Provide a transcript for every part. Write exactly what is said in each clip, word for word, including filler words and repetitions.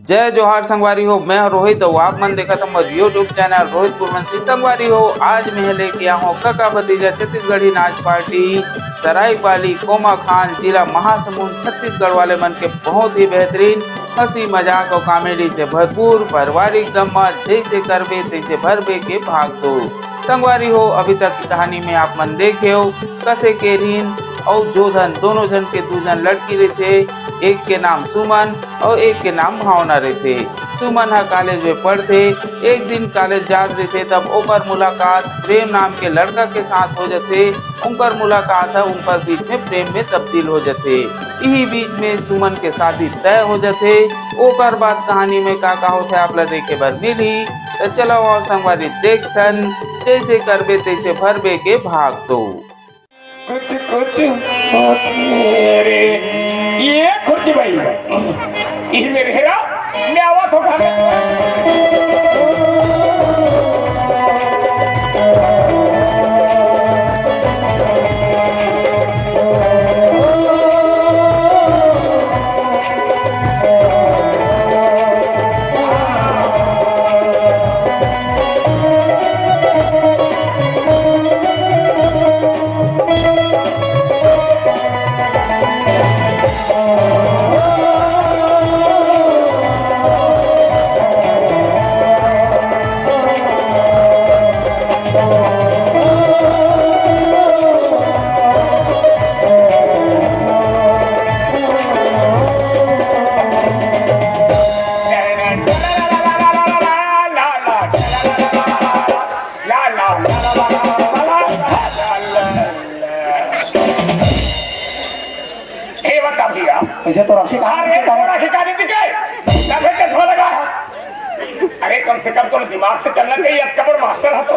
जय जोहार संगवारी हो, मैं हूं रोहित अउ आप मन देखत हमर YouTube चैनल रोहित कुरवंशी। संगवारी हो, आज मैं लेके आया हूं कका भतीजा छत्तीसगढ़ी नाच पार्टी सरायपाली कोमाखान, जिला महासमुंद, छत्तीसगढ़ वाले मन के बहुत ही बेहतरीन हंसी मजाक अउ कॉमेडी से भरपूर पारिवारिक गम्मत, जैसे करबे तैसे भरबे के भाग दो। संगवारी हो, अभी तक की कहानी में आप मन देखे हो कसे के रिहिन अउ जोधन, दोनों झन के दू झन लड़की रहिथे। एक के नाम सुमन अउ एक के नाम भावना रहिथे। सुमन ह कॉलेज में पढ़थे। एक दिन कॉलेज जात रहिथे, तब ओकर मुलाकात प्रेम नाम के लड़का के साथ हो जथे। उनकर मुलाकात ह उनकर बीच में प्रेम में तब्दील हो जथे। इही बीच में सुमन के शादी तय हो जथे। ओकर बाद कहानी में का का होथे, आप ला देखे बर मिलही। त चलो आओ संगवारी, देखथन जैसे करबे तैसे भरबे के भाग दो। कुछ कुछ होत हे रे। ये खुर्ची भाई, ये मेरे हेरा, मैं आवा तो घर। हे बता भैया। ऐसे तो राखी कहाँ अरे, रखी है? राखी कहाँ नहीं दिखे? तबे चश्मा लगा है। अरे, कम से कम तो दिमाग से चलना चाहिए, अब कबर मास्टर है तो।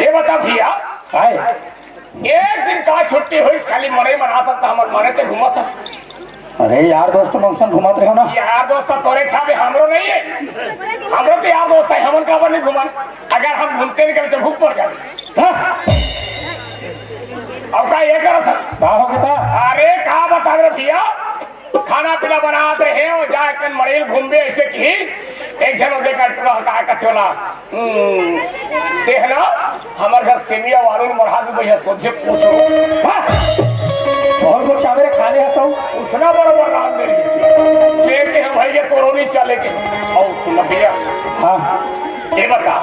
ये बता भैया। काय? एक दिन का छुट्टी होइस, खाली मड़ई मनात हस, हमर मड़ई ते घूमत हस। अरे यार दोस्त मन संग घूमत रहे हो ना। यार दोस्त तोरे छावे हमरो नहीं है, हमरो तो यार दोस्त है, हमन काबर नहीं घूमन? अगर हम घूमते निकले तो भूख मर जाते। हाँ? अब का ये करत हस? का हो गया? अरे का बता रे भैया, खाना पीना बनात रहे हो, जाए कन मड़ई ल घूमबे, ऐसे कि एक झन ओदे का टूरा का कथोला। हम्म, तेहना, हमर घर सेमिया वालू मढ़ा दू भैया, सोझे पूछ लो। हाँ। और कुछ आवे रे, खा ले हसो। उसना बरोबर राम मेरी से। लेते हैं भैया, कोरोनी चले के। और सुन भैया। हाँ। ये बता,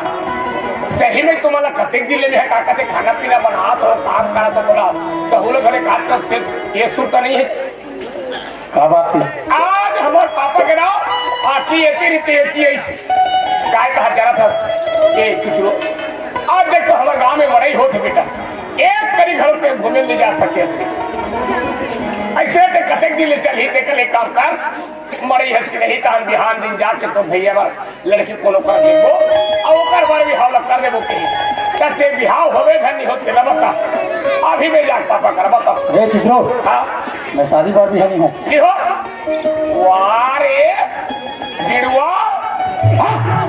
सही में तुम्हारा कतेक दिन ले में का कते खाना पीना बनात हो, काम करत हो, बोला, तो हम लोग घरे काट कर सिर्फ ये सुनता नहीं है। का बात है? आज हमर पापा के नाम आती एती रीति एती ऐसी। काय कहा जाना था? ये चुचुरो। आज देख तो हमर गांव में मड़ई होत है बेटा। एक करी घर पे घूमे ले जा सके ऐसे। ऐसे ते कतेक दिन ले चल ही देख ले काम कर। मड़ई हसी नहीं तान बिहान दिन जाके तो भैया बा लड़की कोनो कर देबो, आ ओकर बर बिहाव ल कर देबो कही। त ते बिहाव होवे धन नहीं होते ल बता। अभी मैं जाके पापा कर बता। रे चित्रो, हाँ। मैं शादी बर भी नहीं हूँ। नहीं हो? वाह रे, गिड़वा। हाँ।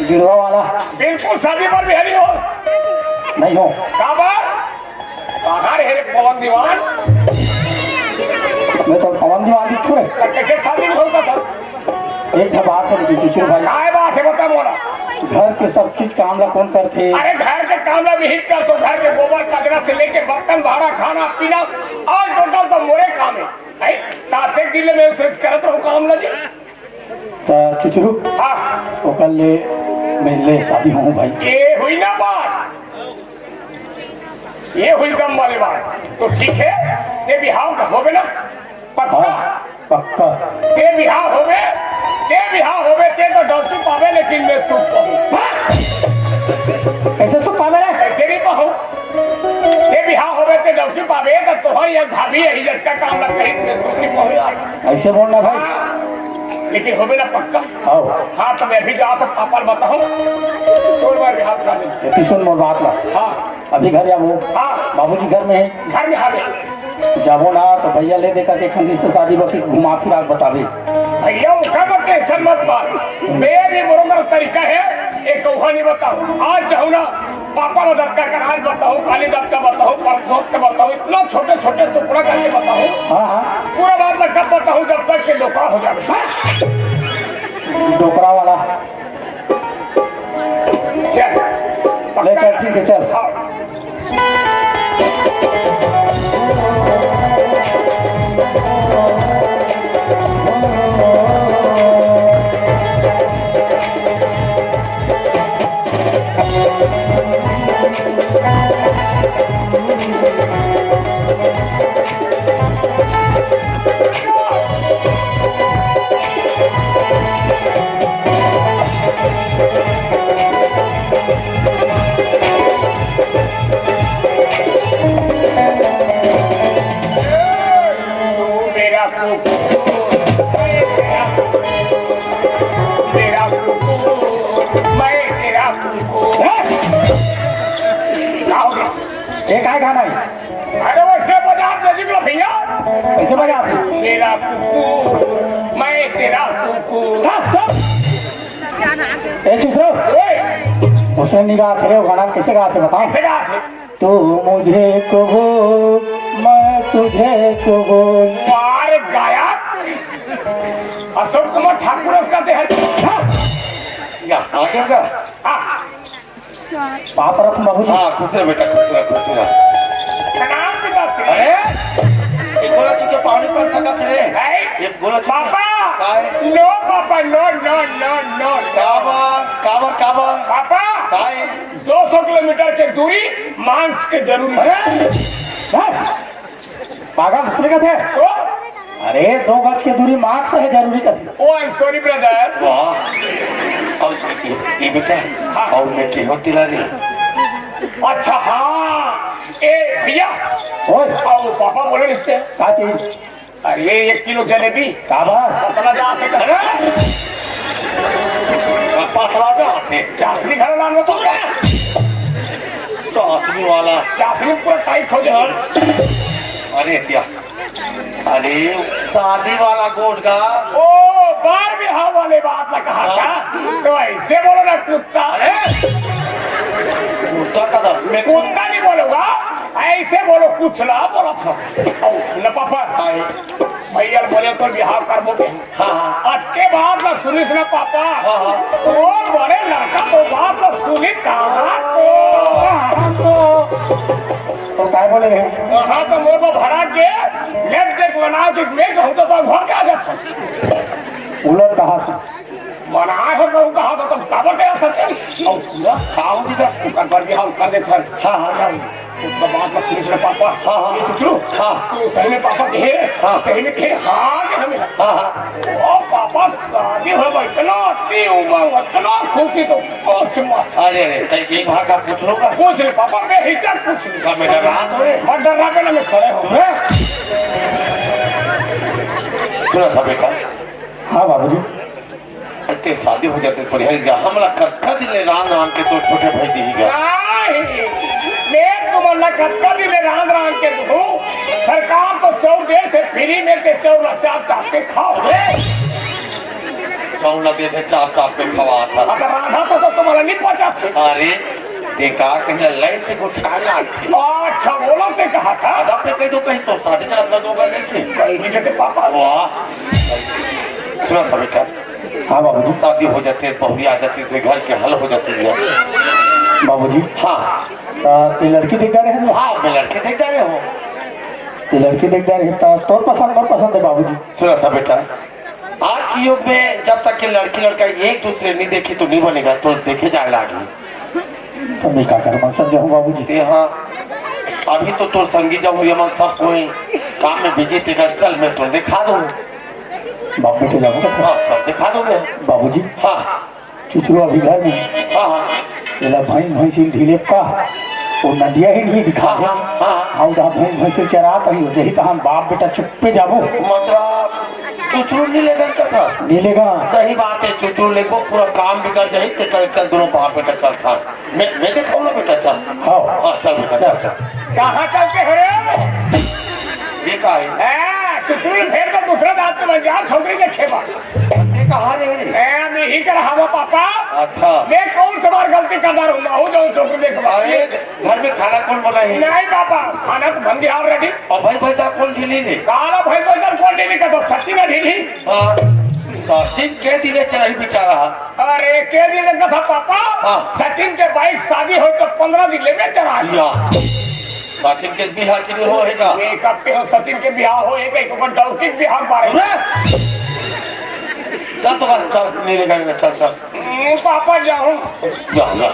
गिड़वा वाला। बिल्कुल शादी बर भी नहीं हो। नहीं हो। काबर? कहाँ रे पवन दीवान? मैं तो पवन दीवान दिखूं रे। त कैसे शादी नहीं होता था? एक ठो बात है लेकिन चुचुर भाई। काय बात है बता मोला। घर के सब चीज काम ला कौन करथे? अरे घर के काम ला विहित कर तो घर के गोबर कचरा से लेके बर्तन भाड़ा खाना पीना और टोटल तो मोरे काम है। भाई ताते दिन में सिर्फ करत रहूं काम ला जी। त चुचुरु, हाँ। ओकर ले मैं ले शादी हूँ भाई। ये हुई ना बात, ये हुई कम वाली बात। तो ठीक है, ये बिहाव का होबे ना? पक्का? हाँ, पक्का। ये बिहाव होबे, ये बिहाव होबे, ते तो डौकी पावे, लेकिन मैं सुख पाऊँ। कैसे सुख पावे रे? कैसे नहीं पाऊँ? ये बिहाव होबे, ते डौकी पावे, तो तोहर ये भाभी यही जगह काम लग गई, मैं सुख नहीं पाऊँ यार। ऐसे बोलना भाई। हाँ। लेकिन होबे ना पक्का? आओ। हाँ, तो मैं अभी जाओ तो पापा ल बताऊँ। तोर बार बिहाव कर दे। एती सुन मोर बात ला। हाँ। अभी घर जाबो। हाँ। बाबूजी घर में है। घर में आ गए। जाबो ना तो भैया ले देखा के खंडी से शादी बाकी घुमा फिरा के बताबे। भैया, ओकर बर टेंशन मत पाल। मेरे मोरो कर तरीका है, एक कौहा नहीं बताओ। आज जाऊँ ना, पापा ला दबका कर आज बताऊँ, काली दबका बताऊँ, परसों के बताऊँ, इतना छोटे छोटे टुकड़ा करके बताऊँ। हाँ, हाँ। पूरा बात मैं कब बताऊँ, जब तक के डोकरा हो जावे। डोकरा वाला। चल। ले चल, ठीक है, चल। हाँ। मेरा कुकुर, मेरा कुकुर, मैं तेरा कुकुर। ये काय गाना है? अरे, वैसे बजा दे जी भैया। कैसे बजा? मेरा कुकुर, मैं तेरा कुकुर। हाँ, stop। ए, चुप रहो। ओए। उसे नहीं गाते रे, वो गाना कैसे गाते बताओ? कैसे गाते? तू मुझे कहो, मैं तुझे कहो। मार गाया। अशोक कुमार ठाकुर उसका दे है। हाँ। या, आ गया क्या? हाँ। पाप रख बाबूजी। हाँ, खुश रह बेटा, खुश रह, खुश रह। प्रणाम पिताश्री। अरे, ये गोला चुके पानी पड़ सका थे रे। नहीं। ये गोला चुके। पापा। काय? No papa, no, no, no, no। काबर, काबर, काबर? पापा। काय? दो सौ किलोमीटर के दूरी मांस के जरूरी। अरे, बस। पागल, सुन के थे? तो? अरे, दो गज के दूरी मांस से है जरूरी का। Oh, I'm sorry, brother। वाह। और ये बेटा, हाँ। और मैं की होती ला रही? अच्छा, हाँ। ए, भैया। ओए। आओ, पापा बोले इससे। का चीज? अरे, एक किलो जलेबी। का बा? पतला जात है। अरे! पतला जात है। चाशनी घर लाना तो क्या? चाशनी वाला। चाशनी पूरा tight हो जाए। अरे क्या? अरे, शादी वाला गोट का। ओ, बार बिहाव वाले बात ना कहा था। हाँ। तो ऐसे बोलो ना कुत्ता। अरे! कुत्ता का था। मैं कुत्ता नहीं बोलूंगा, ऐसे बोलो, कुछ ना बोला था। न पापा। हाँ। भैया बोले तो बिहाव कर बोले। हाँ, हाँ। अतके बात ला सुनिस ना पापा। हाँ, हाँ। वो बड़े लड़का तो बात ला सुनिस कहाँ को? तो काय बोले रहे? हाँ, तो मोर को भरा के, लेट देख बना के, मैं कहूँ तो, तो घर के आ जाता। उलट कहा था। मना हो कहूँ कहा था, तब काबर गया सचिन? और पूरा खाओ जी का, कर बर भी हम कर देते हैं। हाँ, हाँ, हाँ। उसका बात मत सुनिस ना पापा। हाँ, हाँ। ये सोच लो। हाँ। तो सही में पापा कहे, हाँ। सही में कहे, हाँ, कि हमें। हाँ, हाँ। ओ पापा, शादी हो गई, इतना अति उमंग, इतना खुशी तो कुछ मत। अरे, अरे, तै एक भाग का पूछ लो का? पूछ ले पापा, मैं ही तक पूछ ले। का मैं डरा तो है? मत डरा के ना, मैं खड़े हूँ। सुना था बेटा? हाँ बाबूजी। अते शादी हो जाते बढ़िया ही गा। हमला कतका दिन ले रांध रांध के तोर छोटे भाई दिही गा। नहीं, मैं तुमन ला कतका दिन ले रांध रांध के दूँ। सरकार तो चाउर दे से, फ्री में ते चाउर ला चाप चाप के खाओ रे। चाउर ला दे से चाप चाप के खवा था। अगर रांधा तो, तो तुम्हारा नहीं पचा थे। अरे, देखा कहीं लाई से गुठा लाग थे। अच्छा, बोला ते कहा था। अब आपने कह दो कहीं तो शादी करा कर दोगा कैसे? कहीं नहीं देते पापा। वाह। सुना था बेटा। हाँ बाबूजी। शादी हो जाती है, बहुरी आ जाती है, घर के हल हो जाती है। बाबूजी। हाँ। तो तू लड़की देख जा रहे हैं? हाँ, मैं लड़की देख जा रहे हूँ। तू लड़की देख जा रहे हैं, तो तोर पसंद, मोर पसंद है बाबूजी। सुना था बेटा, आज के युग में जब तक के लड़की लड़का एक दूसरे नहीं देखी तो नहीं बनेगा, तो देखे जाए लागी। तो मैं का करूँ, समझे हूँ बाबूजी। ते हाँ, अभी तो तोर संगी जमुरिया मन सब कोई काम में बिजी थे, चल मैं तो दिखा दूँ। बाप बेटे जाबो का? हाँ, सब दिखा दोगे। बाबूजी। हाँ। चुचरो अभी घर में। हाँ, हाँ। एला भैंस, भैंसिन ढीले का, वो नदिया ही नहीं दिखा हाँ, दे। हाँ, हाँ। हम जहाँ भैंस, भैंसिन चरात रही हो, यही तो हम बाप बेटा चुप्पे जाबो। मतलब, चुचरो नहीं लेगन का था? नहीं लेगा। सही बात है, चुचरो लेगो, पूरा काम बिगड़ जाए, तो चल, चल, दोनों बाप बेटा चल था। मैं, मैं दिखाऊंगा बेटा, चल। हाँ। हाँ, चल बेटा, चल, चल। कहाँ चलते हो रे? ये का है? ए, चुटुल फेर तो दूसरा दांत में बन जा, छोकरी के खेबा। ये कहा रे रे? ए, मैं ही कर हवा पापा। अच्छा। मैं कौन से बार गलती करता रहूं, हूं जो छोकरी के खेबा। अरे, घर में खाना कौन बनाही? नहीं पापा, खाना तो बन गया already। और भाई पैसा कौन ढीली ने? काला भाई पैसा कौन ढीली का तो सच्ची में ढीली। हाँ, सचिन के दिले चढ़ाई बेचारा। अरे, के दिन का था पापा? हाँ। सचिन के बाईस शादी हो तो पन्द्रह दिन ले में चला गया। या। सचिन के बिहार चली हो है का? एक हफ्ते हो सचिन के बिहार हो, एक, एक ओकर डौकी के बिहार बारे। अरे! चल तो कर, चल, नीले गाड़ी में, चल, चल। हम्म, पापा जाऊं। जा, जा।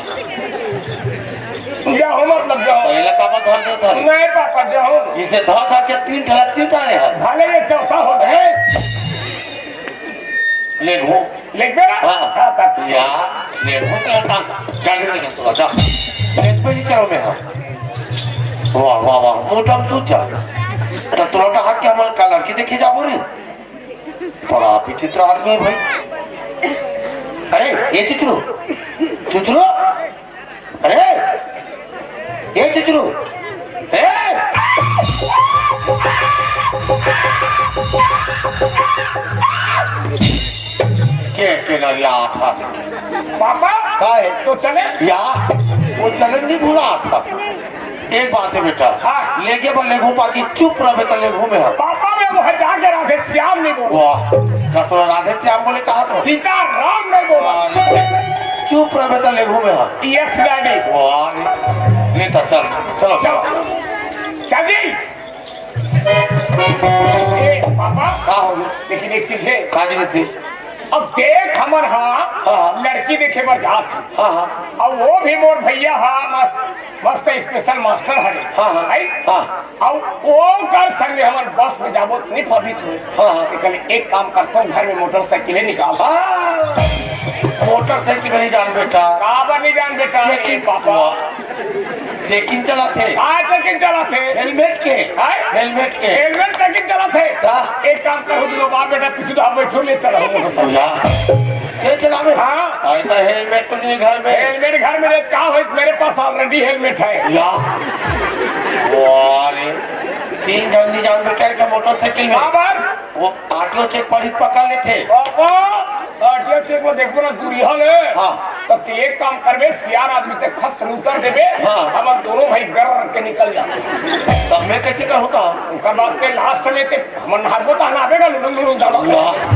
जाऊं, मतलब जाऊं। पहले का मत धर दे, धर। नहीं पापा, जाऊं। इसे धर, धर के तीन ठला चिंता रहे हैं। भले ये चौथा हो जाए। अरे! लेगहूं। लेगबे ना? हाँ। हाँ, तब ठीक। या, लेगहूं तो ना, गाड़ी में तो जा। लेगबे ही करो मैं, हाँ। वाह, वाह, वाह, मोटा में तू जा। तो तोरा का हाथ क्या मन का लड़की देखे जाबो रे? बड़ा विचित्र आदमी है भाई। अरे, ये चित्रू, चित्रू, अरे, ए चित्रू, ए! के, के ना या था। पापा, का है? तो चले? या, वो चलन नहीं भूला था। एक बात है बेटा, हाँ। लेगे बा लेगहूं पाकी, चुप रह बेटा, लेगहूं में है। पापा, मैं वहां जाके राधे श्याम नहीं बोला। वाह, का तो राधे श्याम बोले कहा तो? सीताराम नहीं बोला। अरे, चुप रह बेटा, लेगहूं में है। Yes, daddy। वाह रे। ले तो चल, चलो, चलो। चल जी। ए, पापा। का हो गया? लेकिन एक चीज है। का चीज है? अब देख, हमर हाँ हाँ। लड़की देखे बर जात हे। हाँ, हाँ। अब वो भी मोर भैया हा, मस्त, मस्त special master हरे। हाँ, हाँ। है? हाँ। अब ओकर संगे हमर बस में जाबो तो नहीं पब्लिक होए। हाँ, हाँ। तो कहले, "एक काम करता हूँ, घर में मोटरसाइकिल है, निकाल।" हाँ, मोटरसाइकिल नहीं जान बेटा। काबर नहीं जान बेटा? लेकिन ए पापा। चेकिंग चलाथे। हाँ, चेकिंग चलाथे। हेलमेट के? हाँ? हेलमेट के? हेलमेट चेकिंग चलाथे। का? एक काम करो, दोनों बाप बेटा पीछे तो आप बैठो, ले चलो मोटरसाइकिल। या। ये चलावे? हाँ। अरे तो हेलमेट तो नहीं घर में। हेलमेट घर में नहीं, का हो, मेरे पास already हेलमेट है। या। वाह रे। तीन जन नहीं जान बेटा, एक मोटरसाइकिल में। हाँ, बाप। वो आरटीओ चेक पर ही पकड़ लेथे। पापा, आरटीओ चेक में देखबो ना, दूरिहा ले। हाँ। तो तू एक काम करबे, सियान आदमी से खस से उतर देबे, हाँ। हमन दोनों भाई गर्र के निकल जाबो। तब मैं कैसे करूँ का? ओकर बाद के लास्ट में ते हमन हारबो तो हनाबे का लुडुंग लुडुंग डालो। वाह।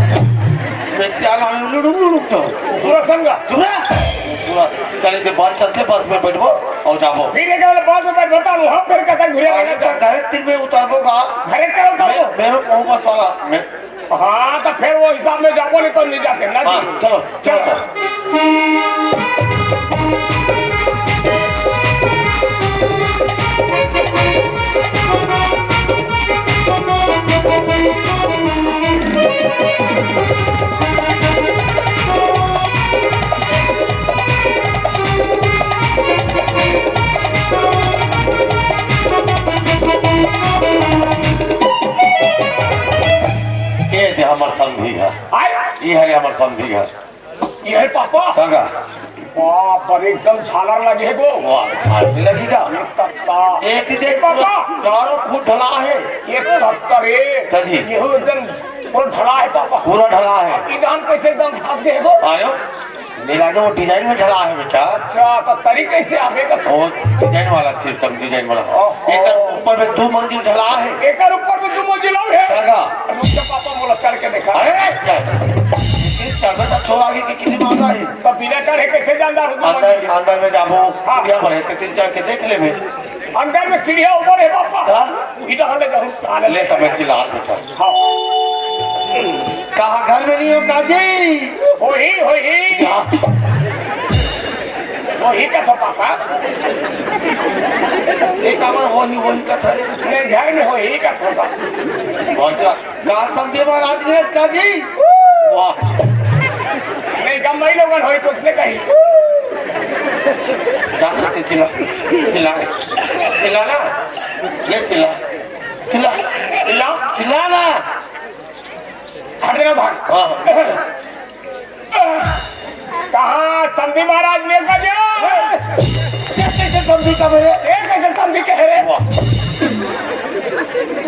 मैं क्या नाम है? लुडुंग लुडुंग तो। पूरा संग। पूरा? पूरा। चले थे बस चलते, बस में बैठबो और जाबो। फिर एक बार बस में बैठ बता लूँ, हाँ, फिर कहता घुरे अरे, रहेगा। तो घरे तीन में उतरबो का? घरे चलो, चलो। मैं, मेरे को बस वाला, मैं हाँ, तो फिर वो हिसाब में जाबो, नहीं तो नहीं जाते ना। हाँ, चलो, चलो। चलो। ये दे हमर समधी है। आय। ये हरे हमर समधी है। ये है पापा। काका। बाप रे, एकदम झालर लगे है गो। वाह, झालर लगी का? एक तत्ता। एक ही देख, पापा। चारों खूब ढला है। एक तत्ता रे। कथी? ये हो एकदम पूरा ढला है पापा। पूरा ढला है। अब ईंधन कैसे एकदम घास गए गो? अरे, मिला के वो डिजाइन में ढला है बेटा। अच्छा, तो तरी कैसे आवे का? वो डिजाइन वाला सिस्टम, डिजाइन वाला। ओहो। एक ऊपर में दो मंजिल ढला है। एक ऊपर में दो मंजिल और है। काका। रुक जा पापा, मोला चढ़ के देखा। अरे, क्या? इस चढ़ में तो छोड़ आगे की कितनी मांगा है? तो बिना चढ़े कैसे जानता हूँ? अंदर, अंदर में जाबो, हाँ। बढ़िया बढ़िया, तो तीन चढ़ के देख ले बे। अंदर में सीढ़िया ऊपर है पापा। हाँ? इधर ले जाऊँ, साले। ले, तब मैं चिल्ला रहा था। हाँ। कहाँ घर में नहीं हो काजी? होही, होही। हाँ। होही का तो पापा। एक हमार होही, होही का था रे। मैं घर में होही का था। बहुत अच्छा। का समधी महाराज ने इसका जी? वाह। नहीं, गम्मई लोगन होई तो उसने कही। जा, जा, चिल्ला, चिल्ला, चिल्ला ना, ये चिल्ला, चिल्ला, चिल्ला? चिल्ला ना। हट जा भाई। हाँ। कहाँ समधी महाराज ने बजा? ये कैसे समधी का मेरे? ये कैसे समधी कह रहे? वाह।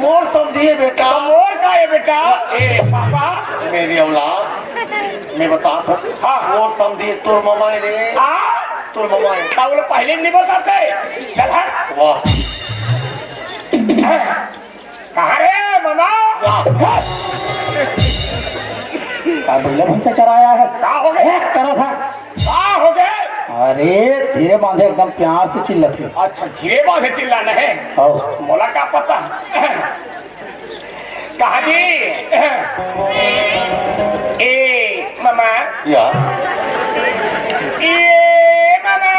मोर समधी हे बेटा। तो मोर का हे बेटा? ए पापा। मेरी औलाद, मैं बता था। हाँ। मोर समधी हे, तोर ममा हे रे। हाँ? तोर ममा हे। का बोले, पहले नहीं बताते? चल हट। वाह। कहाँ रे ममा? वाह। का बोले, भैंसा चराया है? का हो गया? एक तरह था। का हो गए? अरे, धीरे बांधे, एकदम प्यार से चिल्लाथे। अच्छा, धीरे बांधे चिल्लाना हे। हाँ। मोला का पता। कहा जी? ए, ममा। या। ए, ममा।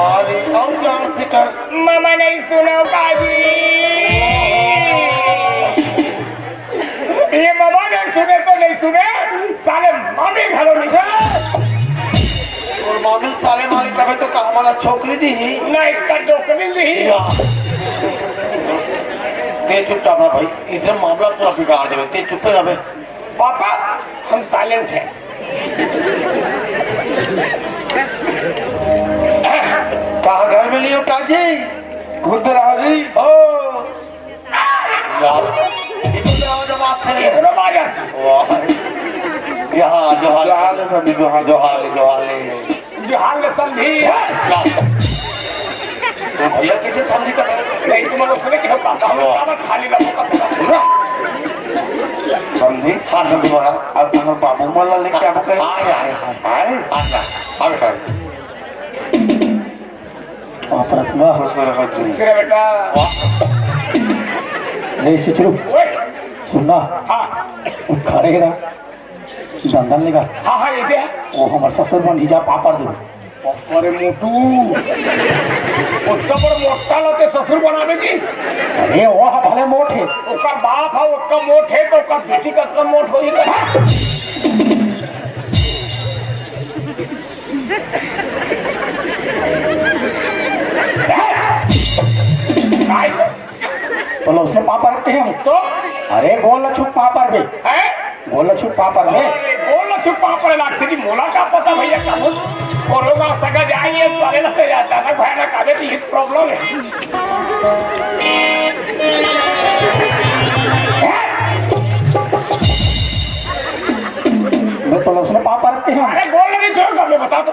अरे, अउ प्यार से कर। ममा नहीं सुनो का जी? ये ममा नहीं सुने तो नहीं सुने, साले मामी घलो नहीं। तोर मामी साले मारी तभे तो का हमला छोकरी दी ही। नहीं, इसका डोकरी दी ही। या। ते चुपचाप रह भाई, इसने मामला पूरा बिगाड़ देवे, ते चुप रह बे। पापा, हम साइलेंट हैं। कहाँ घर में नहीं हो काजी? खुद रहो जी। हो। यार, इतना आवाज, आवाज से नहीं। इतना आवाज। वाह। यहाँ, जोहार। जोहार ले समधी, जोहार। जोहार ले, जोहार ले। जोहार ले समधी। क्या? तो भैया कैसे समधी का है? नहीं, तुम लोग सुने कि होता था, हम वाह। लोग खाली लगा था। समधी? हाँ, समधी महाराज। अब तुम्हारे बाबू मोला लेके आपको कहे? आए, आए, आए। आए? आए, आए, आए। बाप रे, वाह। खुश रहो जी। खुश रहो बेटा। वाह। रे सुचरू, ओए। सुन ना। हाँ। वो खड़े रह। दंदन लेगा। हाँ, हाँ, ये क्या? वो हमर ससुर बन ही जा पापड़ दे। अरे मोटू। ओतका बड़ मोटा ला ते ससुर बनावे जी? अरे, वो हा भले मोट हे। ओकर बाप हा ओतका मोट हे, तो ओकर बेटी कतका मोट होही? काय? तो उसने पापड़ रखते हैं। तो? अरे, गोल छुप पापड़ भी। हैं? गोल छुप पापड़ भी। अरे, गोल छुप पापड़ लागथे जी, मोला का पता भैया, का बोल? कोरोना सगा जाए, ये साले ना से जाता ना, भयानक आदत, ये प्रॉब्लम है। मैं तो उसने पापड़ रखते हैं। अरे, गोल नहीं छोड़, मैं बता दो।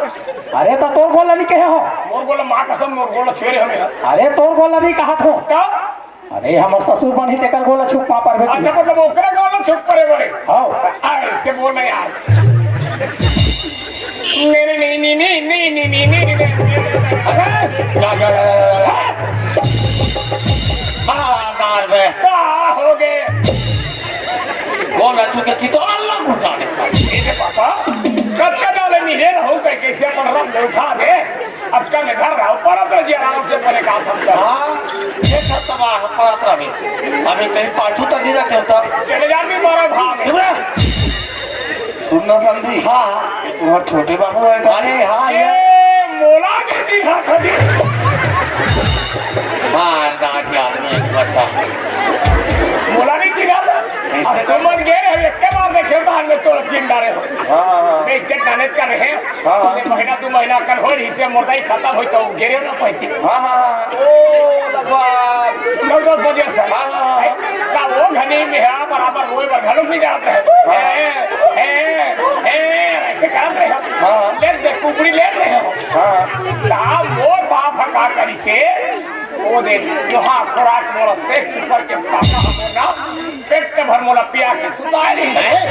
अरे, तो तोर गोला नहीं कहे हो? मोर गोला, माँ कसम, मोर गोला छुए रहे हमें। अरे, तोर गोला नहीं कहा थो। का? अरे, हमर ससुर बन ही तेकर गोला छुप पापड़ बे। अच्छा, मतलब ओकरा गोला छुप पड़े बड़े। हाँ। अरे, से बोल ना यार। नहीं, नहीं, नहीं। अरे, जा, जा, जा, जा, जा। बड़ा आकार में। का हो गए? गोला छुप के की तो अल्लाह को जाने। ए रे पापा, कब का डाले नहीं रे रहू पे कैसे अपन रंग उठा दे। अब का मैं घर रहा हूँ, परत रह जी आराम से अपने काम हम कर। हाँ, ये सब तबाह, परत रह भी। अभी कहीं पाछू तक नहीं रखे होता। चले जा भी मारा भाग। क्यों रे? सुन ना समधी। हाँ। तुम्हारे छोटे बाबू है का? अरे हाँ, ये ये मोला के जी खा खा दी। हाँ, ना क्या आदमी है, अच्छा। मोला नहीं चिढ़ा था। अब तो मन गए, हम एक के बार देखे तो हमने तो जिंदा रहे। हाँ, हाँ, हाँ। मैं इज्जत जाने कर रहे हैं। हाँ, हाँ। ये महीना, दो महीना कल हो रही से मुर्दा ही खत्म हो तो गिरे ना पाती। हाँ, हाँ, हाँ। ओ भगवान, नौ दस बजे से। हाँ, हाँ, हाँ। का वो घनी में है, बराबर रोए बर घलो भी जाते हैं। हाँ। ए, ए, ए, ऐसे करते हैं। हाँ। ले दे, कुकड़ी ले रहे हो। हाँ। का वो बाप हका करी से, वो दे, जो हाँ, खुराक मोला से ऊपर के पापा हमो ना, पेट भर मोला पिया के सुता रही है।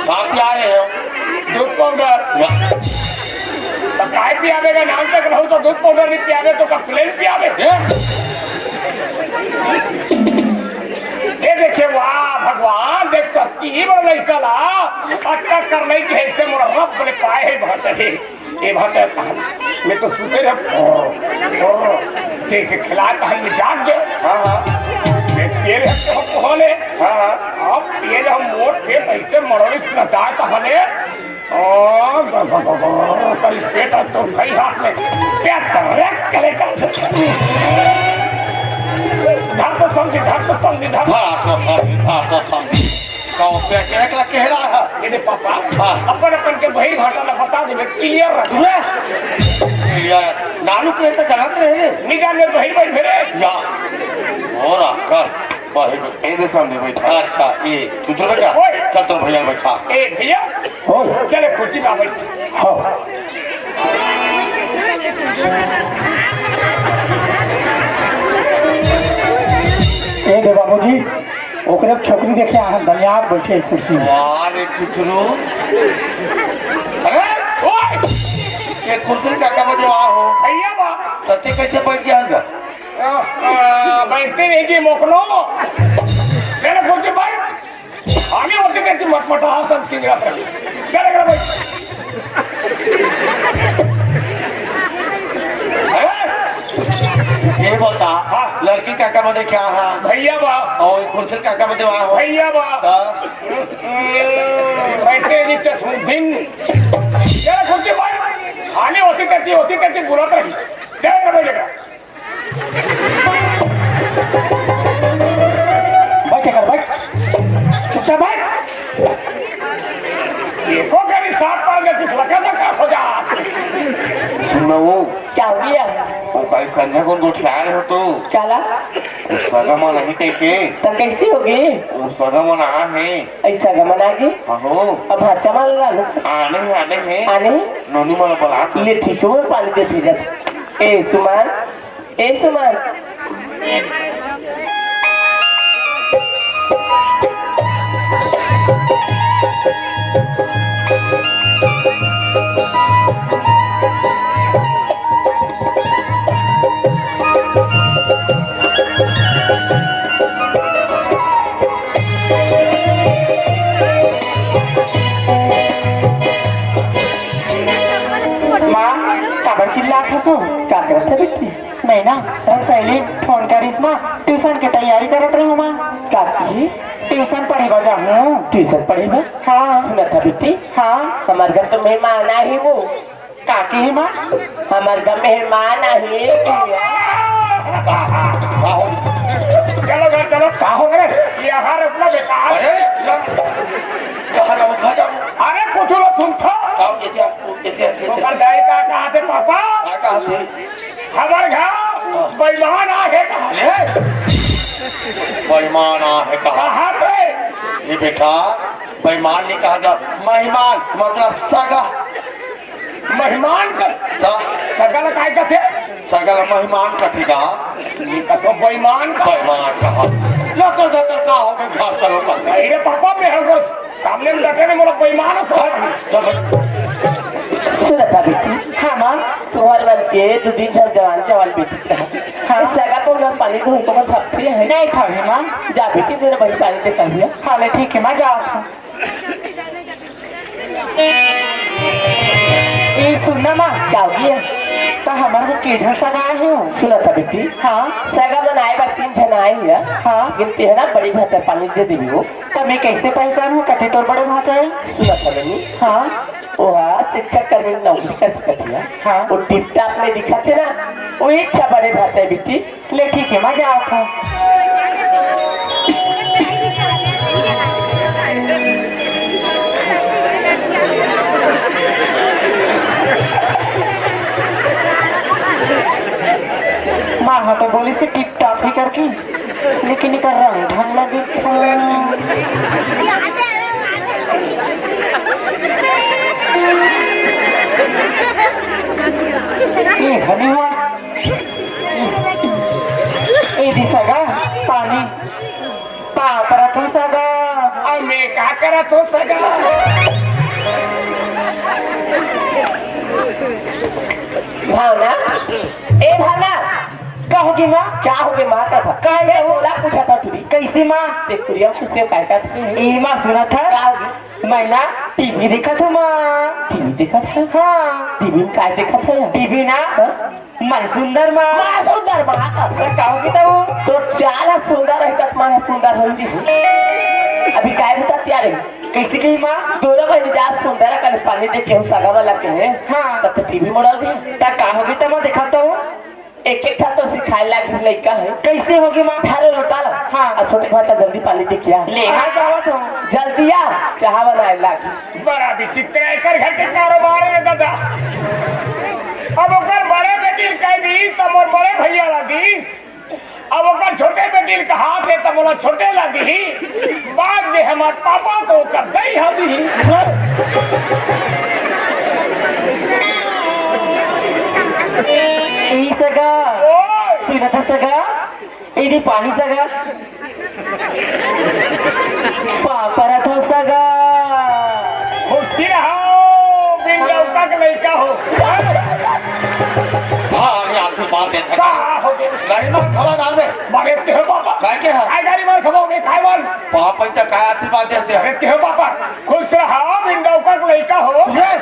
का पिया रहे हो? दूध पाउडर। या। तो काय पियाबे का नाम तक रहू तो दूध पाउडर नहीं पियाबे तो का प्लेन पियाबे? ये? ये देखिए, वाह भगवान, देख तो की बड़ लड़का ला, अटका कर नहीं कि ऐसे मोर रब ने पाए है बहुत है। ए भाषा, मैं तो सुते रहे, जैसे खिलाए तो हम जाग गए। हाँ, हाँ। मैं पिए रहे तो हम होले। हाँ, हाँ। अब पिए रहे हम मोट के पैसे मरोइस नचाए तो हले। ओ, ग-, ग-, ग-, ग-, कल पेट और तो खाई हाथ में। क्या कर रहे? कले कर। धर तो समझी, धर तो समझी, धर। हाँ, तो समझी, हाँ, तो समझी। का वो पेट एक ला कह रहा है? ये दे पापा, हाँ। अपन अपन के बहिर भाषा में बता देबे, clear रख। सुने? Clear। नानू के तो जानत रहे रे। निकाल में बहिर बैठ रे। या। और आकर बहिर बैठ। ए दे सामने बैठा। अच्छा, ये सुधर बेटा। ओए। चल तो भैया बैठा। ए भैया। ओए। चले कुर्सी पे बैठ। हाँ। ए दे बाबूजी। ओकरे छोकरी देखे, अहाँ दनियात बैठे कुर्सी में। वाह रे छुछरू। अरे, ओए! ये कुर्सी का कब देवा हो? भैया बा। तते कैसे बैठ गया होगा? आ, आ, बैठते नहीं कि मोकलो। मेरे कुर्सी बैठ। आगे होते कहते मटमटा सब सिंगरा पर। चल, चल, बैठ। हैं? ये बता, हाँ। लड़की काका बदे क्या है? भैया बा। और कुर्सी काका बदे वहाँ हो? भैया बा। हाँ। हम्म, बैठे जी चश्मुद्दीन। चल, कुर्सी पर। आने होती करती, होती करती बुलात रही। चल, चल, बैठ जा। बैठ कर बैठ, चुपचाप बैठ। एको करी सात पाल में कुछ लगा तो का हो जा। सुनो वो। क्या हो गया? वो भाई संध्या कौन गोठिया रहे हो तो? क्या ला? वो सगा मन नहीं कह के। तो कैसी होगी? वो सगा मन आ है। ऐसा गमन आगे? आहो। अब हाचा मार ला लो। आने ही आने हैं। आने ही? नोनी मन बुला तो। ले ठीक है, वो पानी दे पी जा। ए सुमन, ए सुमन। माँ, काबर चिल्लात हस? का करत हे बेटी? मैं ना, तोर सहेली फोन करिस माँ, ट्यूशन के तैयारी करत रहूँ माँ। का कही? ट्यूशन पढ़े बर जाहूँ। ट्यूशन पढ़े बर? हाँ। सुनत हस बेटी? हाँ। हमर घर तो मेहमान आही वो। का कही माँ? हमर घर मेहमान आही। चलो घर चलो। का हो गे? ये आहार अपना बेकार। अरे, कहाँ जाऊँ, कहाँ जाऊँ? अरे, कुछ लो सुन तो। का हो, ये क्या? ओकर दाई का कहा थे पापा? का कहा थे? हमर घर बेईमान आ है कहा। ए, बेईमान आ है कहा। कहा थे? ये बेटा, बेईमान नहीं कहा था, मेहमान, मतलब सगा। मेहमान का? हाँ। सगा ला काय कथे? सगा ला मेहमान कथे का? ये का तो बेईमान का? बेईमान कहा। लो, तो, तो, तो, का हो गया? घर चलो, बस। अरे पापा, मैं हमको सामने में डटे ने मोला बेईमान हो। सुनत हस बेटी? हाँ माँ। तुँहर मन के दू दिन झन जवान जवान बेटी रहा। हाँ। सगा तो उन्हें पानी धोई को मन थपथी है। नहीं खावे माँ। जा बेटी, मेरा बहिन पानी दे कर दिया। हाँ ले ठीक है माँ, जाओ। ए सुन ना माँ। क्या हो गया? त हमर को के झन सगा आए हो? सुनत हस बेटी? हाँ। सगा मन आए बर तीन झन आए हे। हाँ। लेकिन तें ह ना बड़ी भांचा पानी दे देबे वो। त मैं कैसे पहचानहूँ कते तोर बड़े भांचा हे? सुनत हस बहिनी? हाँ। वो हा शिक्षा कर्मी नौकरी करत हे। हाँ। वो टिप टाप में दिखत हे ना, वो इच्छा बड़े भांचा हे बेटी। ले ठीक हे, मैं जात हूँ। माँ हा तो बोलिस हे टिप टाप ही करके, लेकिन एकर रंग ढंग ला देख तो। ए, हनी हुआ। ए दे सगा, पानी। पाँव परत हँव सगा। अब मैं का करत हँव सगा? भावना, ए भावना। का होगे माँ? का होगे माँ? का था? का हे मैं वो? तोला पूछत हँव टुरी। कइसे माँ? ते कुरिया कुछ से काय का थे? ए माँ सुनत हस? का होगे? मैं ना टीवी देखत हँव माँ। टीवी देखत हस? हाँ। टीवी में काय देखत हस? टीवी ना? हाँ? मैं सुंदर माँ। मैं सुंदर माँ। अरे का होगे तब? तो चाला सुंदर हे त मैं सुंदर होंगी। अभी काय बता तैयार हे? कइसे कही माँ? दोनों बहिनी जा सुंदर कल पानी दे के सगा वाला के हे। हाँ। तब तो टीवी मोड़ल भी। त का होगे तब मैं देखत हँव। एक एक ठा तो सिखाए लाग लइका हे। कइसे होगे माँ? थारो लोटा ला। हाँ। अउ छोटे भांचा जल्दी पानी दे के आ। ले। हाँ, जावत हँव। जल्दी आ, चाहा बनाए लाग। बड़ा विचित्र हे एकर घर के कारोबार हे दादा। अब ओकर बड़े बेटी ल कहि दिस त मोर बड़े भइया ला दिस, अब ओकर छोटे बेटी ल कहात हे त मोला छोटे ला दिही, बाद में हमर पापा तो ओकर दई ह दिही। ई सगा, ओए! सुनत सगा, एदे पानी सगा। पापा रथव सगा। खुशी रहो, बिन डौका के लइका हो। हाँ, अभी आखिरी बात है। का हो गया? गाड़ी में खवा डाल दे। मारे ते हो पापा। काय के है? काय गाड़ी मार खवाओ, मैं काय मार? पापा ही तो काय आशीर्वाद देते हैं। अरे ते हो पापा, खुश रहो, बिन डौका के लइका हो। ये,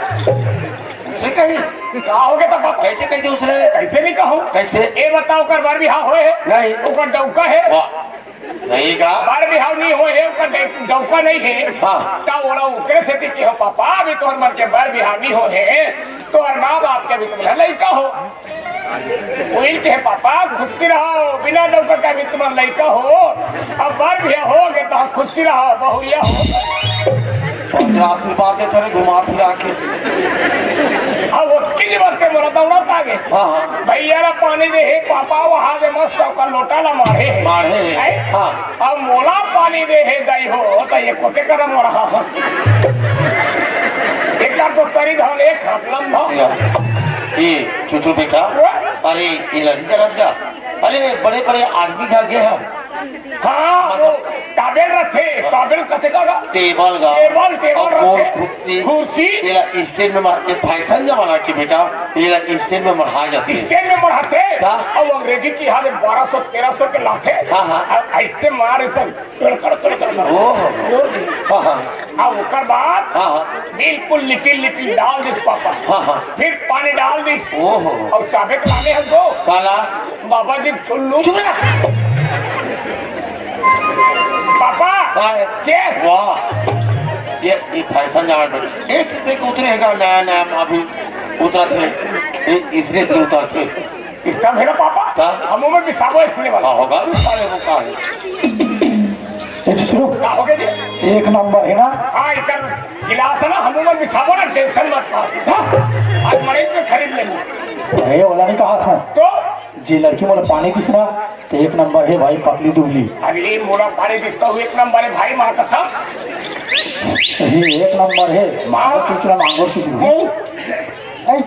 ये कहीं का हो गया था पापा? कैसे कह दिया उसने? कैसे नहीं कहूँ? कैसे? ये बताओ, कर बार भी हाँ होए है? नहीं। ओकर डौका है? वाह। नहीं का? बर बिहाव नहीं होए हे, ओकर डे-, डौका नहीं हे। हाँ। त ओला ओकरे सेती के हो पापा, अभी तोहर मन के बर बिहाव नहीं होए हे, तोहर माँ बाप के भी तुमला लइका हो। ओइल के पापा, खुशी रहो, बिना डौका के भी तुमन लइका हो। अब बर बिहाव हो गे त हम खुशी रहो, बहुरिया हो। पंद्रह आशीर्वाद दे थारे घुमा फिरा के। अब ओतकी दिवस के मोला दौड़त आगे। हाँ, हाँ। भैया ला पानी दे हे पापा, वहाँ दे मस्त ओकर लोटा ला मारे हे। मारे हे। हैं? हाँ। अब मोला पानी दे हे दाई हो, त ये कोते करम हो रहा हो। एक बार तो करी धान एक हाथ लंबा। या। ये चुचू बेटा, वो? अरे, ये लड़की का लड़का, अरे, बड़े-बड़े आदमी घर गे हम। हाँ, वो काबेल रथे, काबेल कथे का गा? टेबल गा। टेबल, टेबल अउ गोल रथे। कुर्सी। कुर्सी। एला स्टैंड में मार के फैशन जमाना के बेटा, एला स्टैंड में मढ़ा जाथे। स्टैंड में मढ़ाथे। का? अउ अंग्रेजी के हाल बारह सौ, तेरह सौ के लाथे। हाँ, हाँ। अउ ऐसे मारे सब, कड़, कड़, कड़, कड़, कड़। ओहो। हाँ, हाँ। अब ओकर बाद हाँ, हाँ। बिल्कुल लिटिल लिटिल डाल दिस पापा। हाँ, हाँ। फिर पानी डाल दिस। ओहो। अउ चाबे के लाने हमको। काला। बाबा जी, सुन लू। चुप रह। पापा, हाँ। चेस। वाह। ये, ये फैशन जामा पे। एक से एक उतरेगा, नया, नया अभी उतरा थे। ये इसने से उतर थे। इसका मेरा पापा, हाँ। हमू में बिसाबो इसने वाला। हाँ, होगा भी साले वो का है। ए, चित्रू, का हो गया जी? एक नंबर है ना? हाँ, इधर गिलास है ना, हमू में बिसाबो ना, टेंशन मत खा। हाँ? आज मरीज में खरीद लेंगे। अरे, ओला नहीं कहा था। तो? जे लड़की मोला पानी दिस ना, तो एक नंबर है भाई, पतली दुबली। अरे, मोला पानी दिस तो एक नंबर है भाई, माँ कसम। सही, एक नंबर है। माँ। मांगो कितना, मांगो कितना। ए, ए।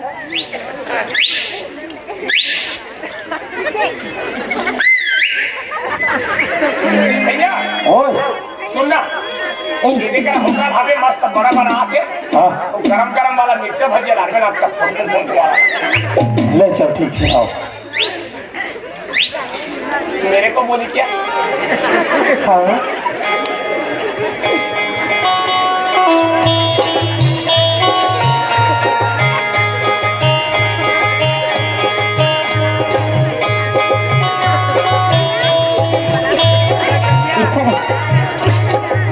भैया, ओए। सुन ना। ए। दीदी का हुक्का भावे मस्त बड़ा बना आके। हाँ। गरम गरम वाला मिर्चा भजिया लागे ना आपका। ले चल, ठीक है, आओ। मेरे को बोली क्या? हाँ।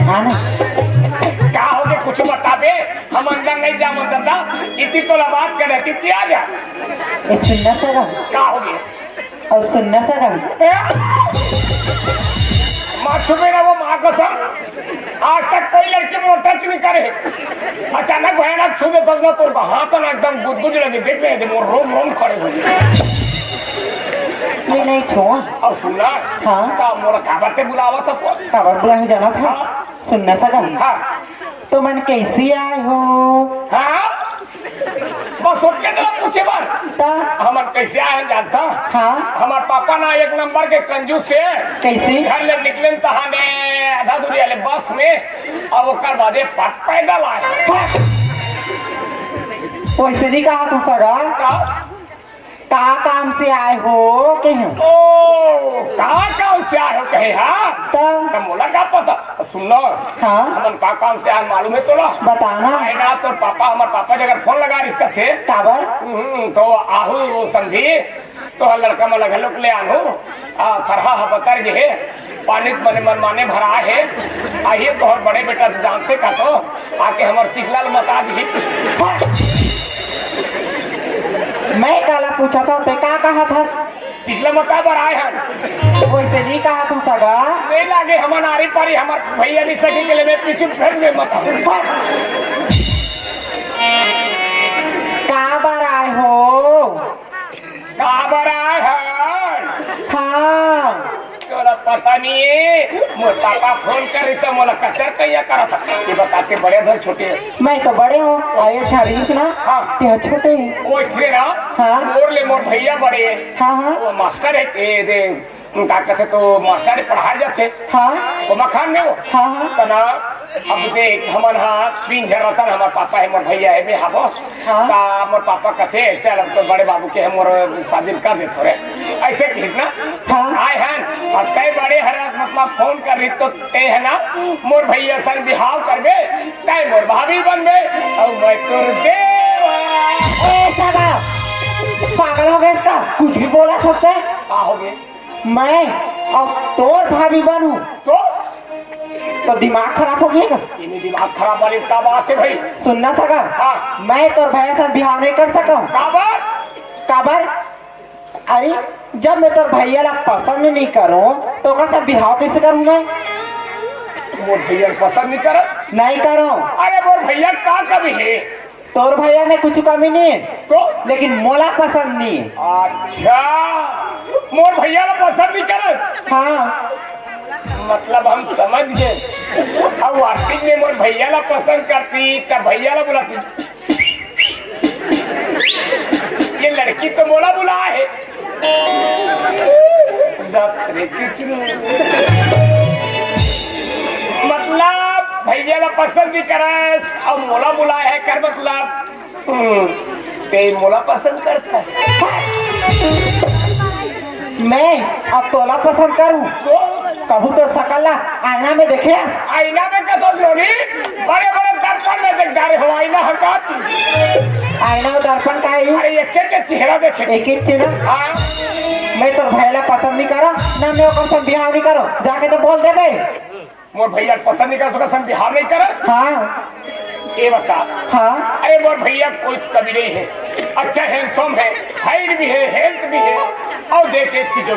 हाँ ना। का हो गया? कुछ बता बे, हम अंदर नहीं जा मन करता। इतनी तो बात कर रहे, कितनी आ गया? ए, सुन ना सगा। का हो गया? अउ सुन ना सगा। ए! माँ छुपे ना वो माँ कसम। आज तक कोई लड़की मोर touch नहीं करे। अचानक भयानक छू दे तब ना तोर हाथ ना एकदम गुदगुद लगे। देख ले, मोर रोम रोम खड़े हो गए। ये नहीं छुआ। अउ सुन ना। हाँ। का मोर काबर ते बुलावा था को? काबर बुलाए जाना था? हाँ। सुन ना सगा। हाँ। तुमन कैसे आए हो? हाँ? बस ओतके तो पूछे बर। ता? हमन कैसे आए जानता? हाँ। हमार पापा ना एक नंबर के कंजूस से। कैसे? घर ले निकले तहाने आधा दूरी वाले बस में, अब ओकर बादे पग पैदल आए। वैसे नहीं कहा तू सगा। का? का काम से आए हो कहे? ओ, का काम से आए हो कहे, हाँ? तो? तो मोला का पता? सुन ना, हाँ? हमन का काम से आए मालूम है तोला? बताना। आए ना, तोर पापा, हमार पापा जगह फोन लगा रिस कथे। काबर? हम्म, तो आहू वो संगी, तो लड़का मन लगे लोग ले आनू। आ, थरहा ह बतर गे हे। पानी त मने मनमाने भरा हे। आइए तोहर बड़े बेटा से जानते का तो आके हमर चिखला ल मता दिही। मैं काला पूछा था, ते का कहा था? चिल्ला मता बर आए हन। वइसे नइ कहा तू सगा। नइ लागे हमन आरी पारी, हमर भइया नइ सके के लेबे पीछू फेर में मता। का बर आए हो? का बर आए हन? हाँ। तोला पता नइ हे, मोर पापा फोन करिस त मोला कचर कइया करत हे। ये बताते बड़े धर छोटे। मैं तो बड़े हूँ, आए अच्छा रहीस ना। हाँ। ते छोटे हे। वइसे ना, हाँ। मोर ले मोर भइया बड़े हे। हाँ, हाँ। वो मास्टर हे, ए, दे, का कथे तो मास्टर हे, पढ़ाए जाथे। हाँ। वो मखान में वो। हाँ, हाँ। त ना, अब देख, हमन हा तीन झन रतन, हमर पापा हे, मोर भइया हे, मैं हवो। हाँ। त मोर पापा कथे, "चल, अब तो बड़े बाबू के हे, मोर शादी कर दे थोरे।" अइसे कहिस ना। हाँ। आए हन, अब तैं बड़े हरस, मतलब, फोन करिस तो तैं हे ना, मोर भइया संग बिहाव करबे, तैं मोर भाभी बनबे, अउ मैं तोर देवर। ए, साला, पागल हो गेस का? कुछ भी बोलत हस तैं? का हो गे? मैं अउ तोर भाभी बनहूँ? तो? तो दिमाग खराब हो गे का? ये नइ दिमाग खराब वाली का बात हे भई? सुन ना सगा, हाँ। मैं तोर भइया संग बिहाव नइ कर सकँव। काबर? काबर? अरे, जब मैं तोर भइया ला पसंद नइ करँव, त ओकर संग बिहाव कइसे करहूँ मैं? मोर भइया ला पसंद नइ करस? नइ करँव। अरे, मोर भइया का कमी हे? तोर भइया में कुछ कमी नइ हे, तो? लेकिन मोला पसंद नइ हे। अच्छा, मोर भइया ला पसंद नइ करस? हाँ। मतलब हम समझ गेन। अब वास्तव में मोर भइया ला पसंद करतिस, त भइया ला बुलातिस। ये लड़की तो मोला बुलाए हे। बाप रे, चुचुरू। मतलब, भइया ला पसंद नइ करस, अउ मोला बुलाए हे, कर मतलब। हम्म, तैं मोला पसंद करथस। मैं अब तोला पसंद करहूँ। तो? कभू तोर सकल ला आईना में देखे हस? आईना में कइसे लोरी? बड़े-बड़े दर्पण में देख डारे हो, आईना ह का चीज? आईना अउ दर्पण का हे? अरे, एके के चेहरा देखे। एके चेहरा? हाँ। मैं तोर भइया ला पसंद नइ करँव, ना मैं ओकर संग बिहाव नइ करँव। जाके तो बोल देबे। मोर भइया पसंद नइ करँव, संग बिहाव नइ करँव। हाँ। ये बता। हाँ। अरे, मोर भइया कोई कमी नइ हे, अच्छा handsome हे, height भी हे, health भी हे, अउ देख एक चीज अउ।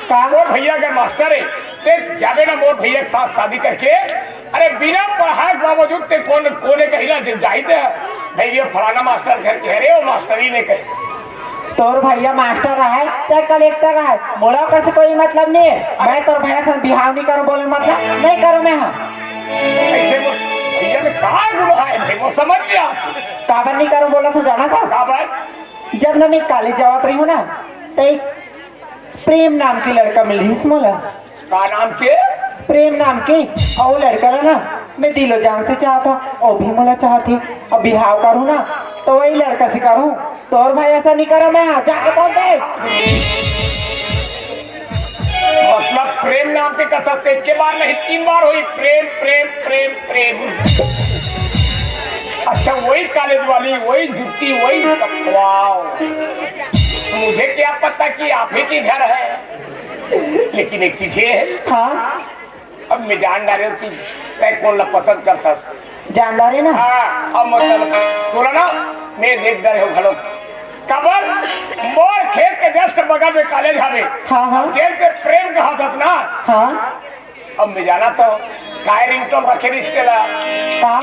का? मोर भइया अगर मास्टर हे, तैं जाबे ना मोर भइया के साथ शादी करके, अरे, बिना पढ़ाए के बावजूद तैं कोन, कोने कहिला जाही तैं, भइया फलाना मास्टर घर के हरे, वो मास्टरी में कहे। तोर भइया मास्टर रहय, चाहे कलेक्टर रहय, मोला ओकर से कोई मतलब नइ हे। मैं तोर भइया संग बिहाव नइ करँव बोले मतलब नइ करँव मैं हा। अइसे मोर भइया में का गुण हे भाई, वो समझ नइ आत। काबर नइ करँव बोलत हँव जानथस? काबर? जब ना मैं कॉलेज जावत रहिहूँ ना, त एक प्रेम नाम के लड़का मिल रहिस मोला। का नाम के? प्रेम नाम के। अउ वो लड़का ला ना मैं दिलो जान से चाहत हँव, वो भी मोला चाहत हे। अब बिहाव करहूँ ना, त वही लड़का से करहूँ। तोर भइया से नइ करँव मैं, जाके बोल दे। मतलब प्रेम नाम के कसम से एक बार नहीं, तीन बार होही, प्रेम, प्रेम, प्रेम, प्रेम। अच्छा, वही कॉलेज वाली, वही जुत्ती, वही, वाओ। मुझे क्या पता कि आप ही के घर है, लेकिन एक चीज ये है। हाँ। अब मैं जान डारे हूँ कि तैं कोन ला पसंद करथस। जान डारे ना? हाँ, अब मतलब, तोला ना, मैं देख डारे हूँ घलो। काबर, मोर खेत के just बगल में कॉलेज हवे। हाँ, हाँ। जेन के प्रेम कहथस ना। हाँ। अब मैं जानत हँव, काय ringtone रखे रिहिस तेला। का?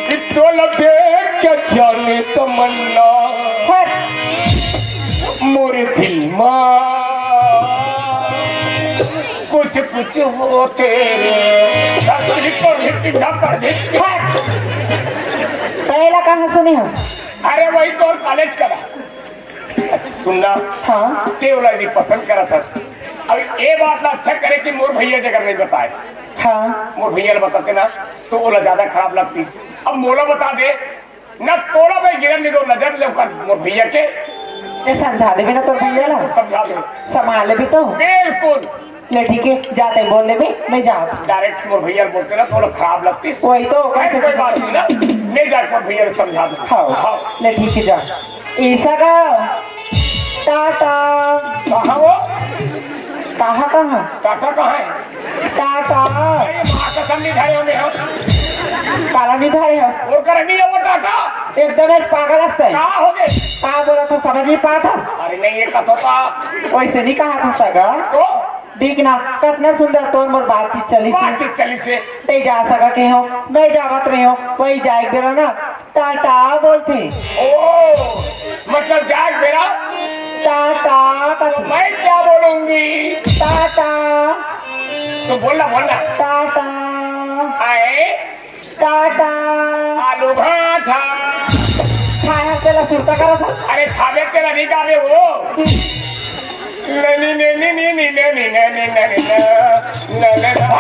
कि तोला देख के जाने तमन्ना। हट। मोर दिल मा कुछ कुछ होथे रे। धरती पर भी, टिड्ढा पर भी। हट। पहला कहाँ सुने हो? अरे वही तोर कॉलेज का। अच्छा सुन ना। हाँ। तैं ओला यदि पसंद करत हस, अब ये बात ला अच्छा करे कि मोर भइया जगर नइ बताए। हाँ। मोर भइया ला बताते ना, त ओला ज्यादा खराब लगतिस। अब मोला बता दे ना, तोला मैं गिरन नइ दँव नजर ले ओकर, मोर भइया के। तैं समझा देबे ना तोर भइया ला। समझा दे। संभाल लेबे तो। बिल्कुल। ले ठीक हे, जा तैं बोल देबे, मैं जात हँव। Direct मोर भइया ल बोलते ना, थोड़ा खराब लगतिस। वही तो, खैर, कोई बात नहीं ना, मैं जाके मोर भइया ल समझा दूँ। हाँ। हाँ। ले ठीक हे, जा। ईसा का टाटा। कहाँ वो? कहाँ, कहाँ? टाटा कहाँ है? टाटा। अरे, माँ कसम नइ धरे होंगे हम। काला नइ धरे हो? वो कर नहीं है वो टाटा। एकदम एक पागल हस तैं। का हो गे? का बोलत हस, समझ नइ पात हस? अरे नहीं, ये कस होता। वइसे नइ कहत हस गा। तो? देख ना, कतना सुंदर तोर मोर बातचीत चलिस हे। बातचीत चलिस हे। तैं जा सकत हे हो, मैं जावत रहेंव, वही जाए के बेरा ना टाटा बोलथे। ओ, मतलब जाए के बेरा? टाटा तो कथे। मैं क्या बोलूंगी? टाटा। तो बोलना, बोलना। टाटा। आए। टाटा। आलू भाठा। खाए हस तेला सुरता करत हस। अरे खाबे तेला नइ खाबे वो। ननी, ननी, ननी, ननी, ननी, ननी, ननी, ननी, ननी।